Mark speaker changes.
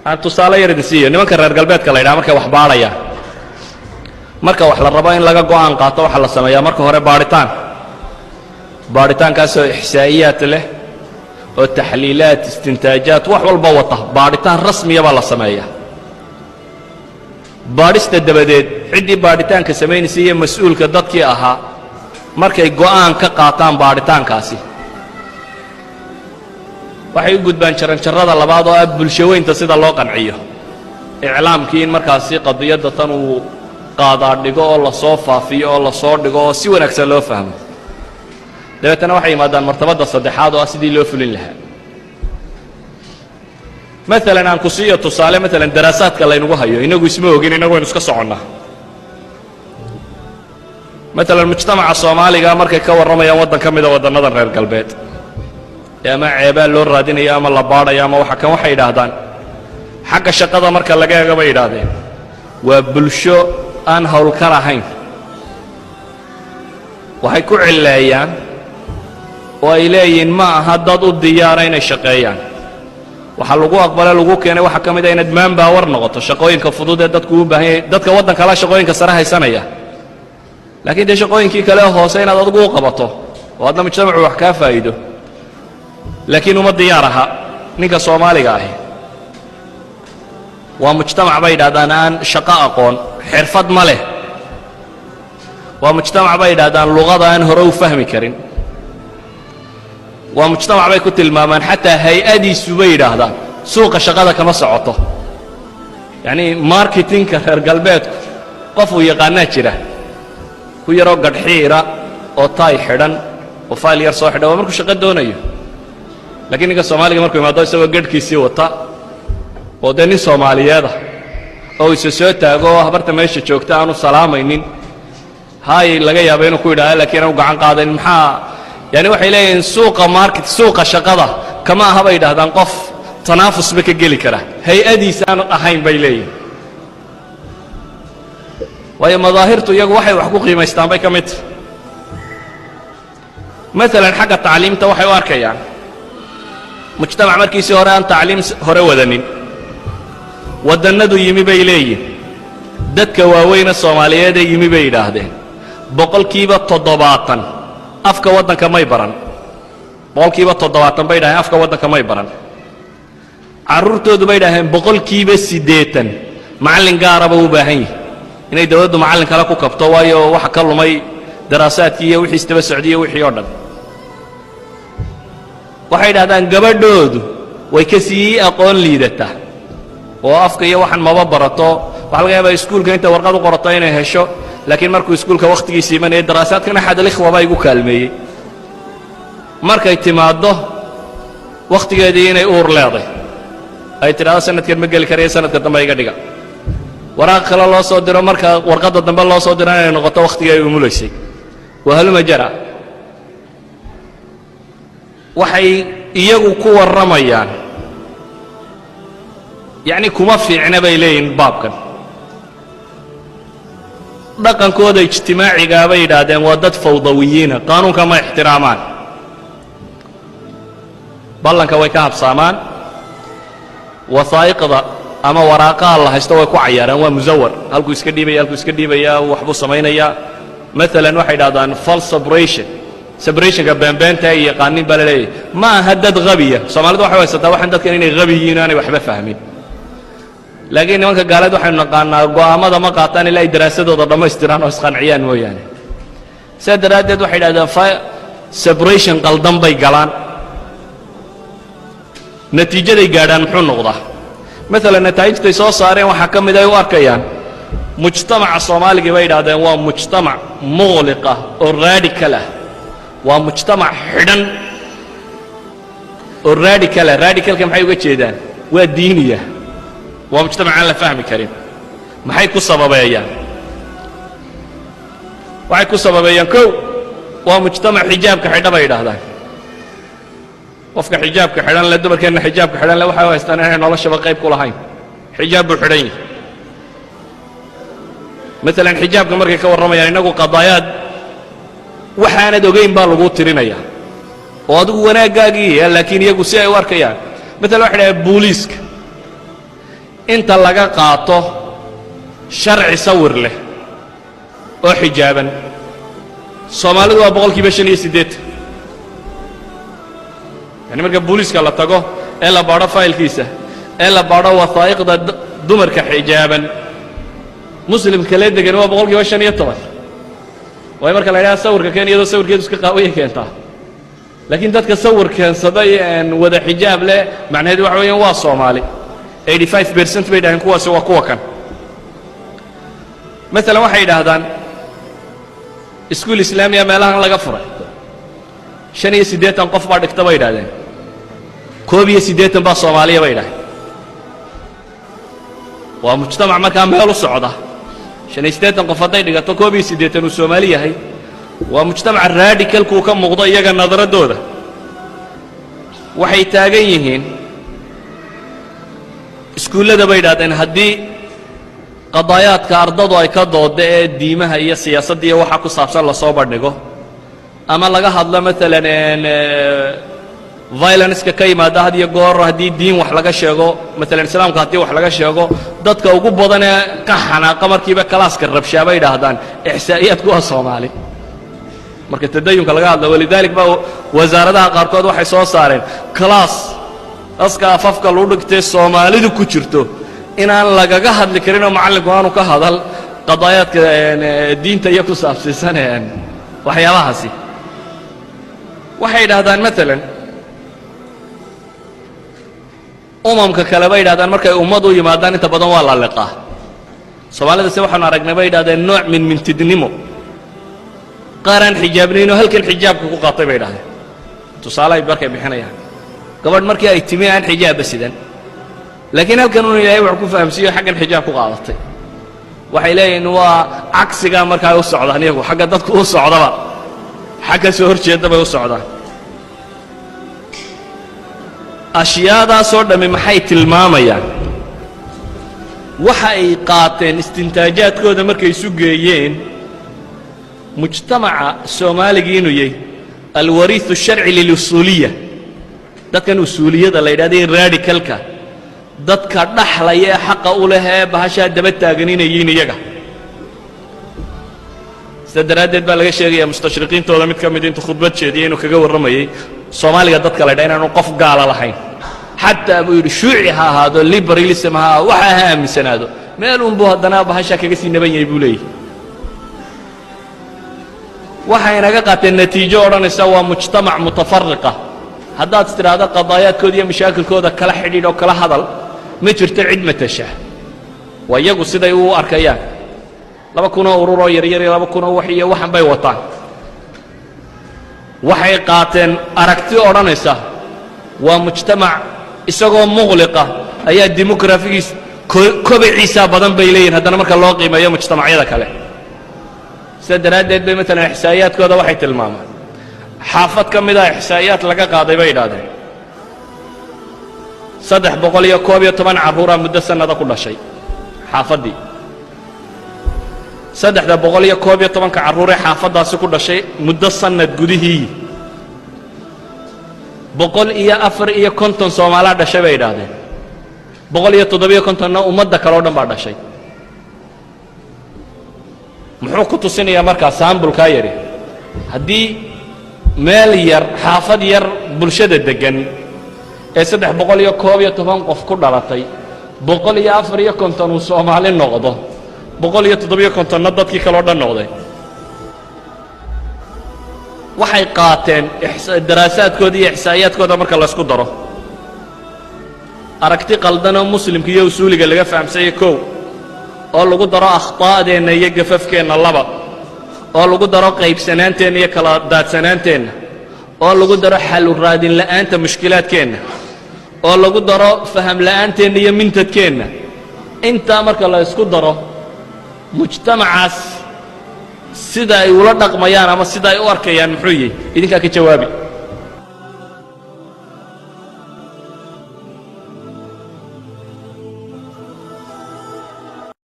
Speaker 1: Aan tusaale yar idin siiyo. Nimanka reer galbeedka la yidhaha, markay wax baadhayaan, marka wax la rabo in laga go'aan qaato, waxaa la sameeyaa marka hore baadhitaan, baadhitaankaasoo ixsaa'iyaad leh oo taxliilaad, istintaajaad, wax walba wata. Baadhitaan rasmiya baa la sameeyaa. Baadhista dabadeed, ciddii baadhitaanka samaynaysa iyo mas-uulka dadkii ahaa markay go'aan ka qaataan baadhitaankaasi, waxay u gudbaan jaranjarrada labaad oo ah bulsho weynta sida loo qanciyo, iclaamkii in markaasi qadiyadda tan uu qaadaa dhigo oo lasoo faafiyo oo lasoo dhigo oo si wanaagsan loo fahmo. Dabeetana waxay yimaadaan martabadda saddexaad oo ah sidii loo fulin lahaa. Maalan aan ku siiyo tusaale, maalan daraasaadka laynagu hayo, inagu isma ogin, innagu waynu iska soconnaa. Maalan mujtamaca Soomaaliga markay ka warramayaan waddan ka mida waddannadan reer galbeed ee ama ceebaa loo raadinayo ama la baadhayo ama waxa kan, waxay yidhaahdaan xagga shaqada marka laga eego, bay yidhaahdeen, waa bulsho aan howlkar ahayn. Waxay ku cilleeyaan oo ay leeyihiin ma aha dad u diyaara inay shaqeeyaan. Waxaa lagu aqbale lagu keenay waxaa ka mid a inaad manpower noqoto, shaqooyinka fudud ee dadku u baahan yahay. Dadka waddan kalaa shaqooyinka sare haysanaya, laakiin dee shaqooyinkii kale hoose inaad adigu u qabato oo adna mujtamacu wax kaa faa'iido. Laakiin uma diyaar aha ninka Soomaaliga ahi. Waa mujtamac, bay yidhahdaan, aan shaqo aqoon, xirfad ma leh. Waa mujtamac, bay yidhahdaan, luqada aan hore u fahmi karin. Waa mujtamac bay ku tilmaamaan xataa hay-adiisu, bay yidhaahdaan, suuqa shaqada kama socoto. Yacnii marketingka reer galbeedku qof uu yaqaanaa jira, ku yaroo gadhxiira oo taay xidhan oo fayl yar soo xidhan waa markuu shaqo doonayo. Lakiin ninka Soomaaliga markuu imaado isagoo gadhkiisii wata oo dee nin Soomaaliyeeda oo isa soo taago oo habarta meesha joogta aanu salaamaynin, hay laga yaaba inuu ku yidhahda, lakiin aanu gacan qaadayn. Maxaa yani waxay leeyihiin suuqa market, suuqa shaqada kama aha, bay yidhahdaan, qof tanaafusba ka geli kara hay-adiisa aanu ahayn, bay leeyihin. Waayo madaahirtu iyagu waxay wax ku qiimaystaan bay ka mid tahay. Maalan xagga tacliimta waxay u arkayaan mujtamac markiisii hore aan tacliim hore wadanin. Waddannadu yimi, bay leeyihin, dadka waaweyne Soomaaliyeedee yimi, bay yidhaahdeen, 70% afka waddanka may baran. 70%, bay yidhahdeen, afka waddanka may baran. Carruurtoodu, bay yidhahdeen, 80% macallin gaaraba u baahan yihi inay dawladdu macallin kale ku kabto, waayo waxa ka lumay daraasaadkii iyo wixii isdaba socdiy wixii oo dhan. Waxay yidhahdaan gabadhoodu way ka sii aqoon liidataa oo afka iyo waxan maba barato. Waxaa laga yaabaa iskuulka inta warqad u qorato inay hesho, laakiin markuu iskuulka wakhtigiisa imanaya, daraasaadkan axad alikhwa baa igu kaalmeeyey, markay timaaddo wakhtigeedii inay uur leeday, ay tidhahdo sanadkan ma geli karaya, sanadka dambe iga dhiga. Waraaq kale loo soo diro, marka warqadda dambe loo soo diro inay noqoto wakhtigii ay umulaysay. Wahaluma jara. Waxay iyagu ku warramayaan, yacni kuma fiicna, bay leeyihin, baabkan. Dhaqankooda ijtimaacigaa, bay yidhaahdeen, waa dad fawdawiyiina, qaanuunka ma ixtiraamaan, ballanka way ka habsaamaan, wasaa'iqda ama waraaqaha la haysto way ku cayaaraan, waa musawar, halkuu iska dhiibaya, halkuu iska dhiibayaa, waxbuu samaynayaa. Maalan waxay idhahdaan false separation, separationka beenbeenta ay yaqaanin baa la leeyahy. Ma aha dad habiya. Soomaalidu waxay haysataa waxaan dadkan inay habi yihiin, aanay waxba fahmin. Laakiin nimanka gaaleed waxaynu naqaanaa go'aammada ma qaataan ilaa ay daraasadooda dhammaystiraan oo isqanciyaan mooyaane. Sidaa daraaddeed waxay idhahdeen separation qaldan bay galaan. Natiijaday gaadhaan muxuu noqdaa? Maalan nataa'ijtay soo saareen waxaa ka mid ay u arkayaan mujtamaca Soomaaligii, bay yidhahdeen, waa mujtamac muqliqa oo radical ah. Waa mujtamac xidhan oo radical ah. Radicalka maxay uga jeedaan? Waa diiniya. Waa mujtamac aan la fahmi karin. Maxay ku sababeeyaan? Waxay ku sababeeyaan, kow, waa mujtamac xijaabka xidha, bay yidhaahdaan. Qofka xijaabka xidhan le, dumarkeenna xijaabka xidhan le, waxay u haystaan inay noloshaba qayb ku lahayn. Xijaab buu xidhan yahay. Maalan xijaabka markay ka warramayaan, innagu qadaayaad waxaanad ogayn baa laguu tirinaya oo adigu wanaaggaagii, laakiin iyagu si ay u arkayaan. Maalan waxay dhahdeen booliiska Inta laga qaato sharci sawir leh oo xijaaban, Soomaalidu waa 85%. Yani marka booliiska la tago ee la baadho faylkiisa ee la baadho wasaa'iqda dumarka xijaaban Muslimka lee degan, waa 15%. Waayo, marka la yidhaha sawirka keen, iyadoo sawirkeedu iska qaawaya keentaa. Laakiin dadka sawir keensaday wada xijaab leh, macnaheedu waxa weeyaan waa Soomaali, 85% bay dhaheen. Kuwaasi waa kuwa kan. Maalan waxay yidhaahdaan iskuul Islaamiya meelahan laga furay, 85 qof baa dhigta bay yidhahdeen, 81 baa Soomaaliya bay yidhahdeen. Waa mujtamac markaa meel u socda. 85 qof hadday dhigato, 81 uu Soomaali yahay, waa mujtamaca radicalkuu ka muuqdo iyaga nadaraddooda. Waxay taagan yihiin iskuullada bay yidhahdeen, haddii qadaayaadka ardadu ay ka dooda ee diimaha iyo siyaasadda iyo waxa ku saabsan lasoo bandhigo ama laga hadlo, maalan violenceka ka yimaada had iyo goor haddii diin wax laga sheego, maalan Islaamka haddii wax laga sheego, dadka ugu badan ee ka xanaaqa markiiba classka rabshaa bay yidhaahdaan ixsaa'iyaadku waa Soomaali marka tadayunka laga hadlo. Walidaalik ba wasaaradaha qaarkood waxay soo saareen class aska afafka lagu dhigtay Soomaalidu ku jirto inaan lagaga hadli karin oo macallinku aanu ka hadal qadaayaadka diinta iyo ku saabsiisan waxyaabahaasi. Waxay yidhahdaan maalan umamka kale bay yidhahdaan markay ummad u yimaadaan inta badan waa la liqaa. Soomaalida se waxaanu aragnay bay yidhahdeen nooc min mintidnimo, qaar aan xijaabnaynoo halkan xijaabka ku qaatay bay yidhahdeen. Tusaale ay markay bixinayaan, gabadh markii ay timi aan xijaabba sidan, laakiin halkan un Ilaahay wax ku fahamsiiyo xaggan xijaab ku qaadatay, waxay leeyihiin waa cagsigaa markaa u socdaan iyagu, xagga dadku u socdaba xagga soo hor jeedda bay u socdaan. Ashyaadaasoo dhammi maxay tilmaamayaan? Waxa ay qaateen istintaajaadkooda markay isu geeyeen mujtamaca Soomaaligii inuu yahay alwariiu الsharci lilusuuliya, dadkan usuuliyada la yidhahday radicalka, dadka dhaxlaya ee xaqa u leh ee bahashaa daba taagan inay yihiin iyaga. Sida daraaddeed baa laga sheegaya mustashriqiintooda mid ka mid intuu khudbad jeediyey inuu kaga warramayey Soomaaliga dadka la ydhaha inaanu qof gaala lahayn, xataa buu yidhi shuuci ha ahaado, liberalism ha waxa ha aaminsanaado, meel unbuu haddana bahashaa kaga sii naban yahay buu leeyahy. Waxay naga qaateen natiijo odhanaysa waa mujtamac mutafariqa. Haddaad is tidhaahdo qadaayaadkooda iyo mashaakilkooda kala xidhiidh oo kala hadal, ma jirto cid matasha. Waa iyagu siday u arkayaan. 2000-oo ururoo yaryar iyo 2000-oo wax iyo waxan bay wataan. Waxay qaateen aragti odhanaysa waa mujtamac isagoo muqliqa ayaa demographygiisu kobiciisaa badan bay leeyihin haddana marka loo qiimeeyo mujtamacyada kale. Sida daraaddeed bay maalan ixsaa'iyaadkooda waxay tilmaamaan, xaafad ka mid a ixsaa'iyaad laga qaaday bay idhahdeen, 311 carruuraa muddo sannada ku dhashay xaafaddii. 311-ka carruuree xaafaddaasi ku dhashay muddo sannad gudihii, 154 Soomaalaa dhashay bay idhaahdeen, 157-na ummadda kale o dhan baa dhashay. Muxuu ku tusinayaa markaa samplekaa yari? Haddii meel yar, xaafad yar, bulshada deggan ee 311 qof ku dhalatay 154 uu Soomaali noqdo, 157-na dadkii kale o dhan noqday. Waxay qaateen daraasaadkooda iyo ixsaa'iyaadkooda marka laysku daro aragti qaldanoo Muslimka iyo usuuliga laga fahamsanya kow, oo lagu daro akhطaa'deenna iyo gafafkeenna laba, oo lagu daro qaybsanaanteenna iyo kala daadsanaanteenna, oo lagu daro xalu raadin la'aanta mushkilaadkeenna, oo lagu daro faham la'aanteenna iyo mintadkeenna, intaa marka la ysku daro mujtamacaas sida ay ula dhaqmayaan ama sida ay u arkayaan muxuu yihi? Idinkaa ka jawaabi.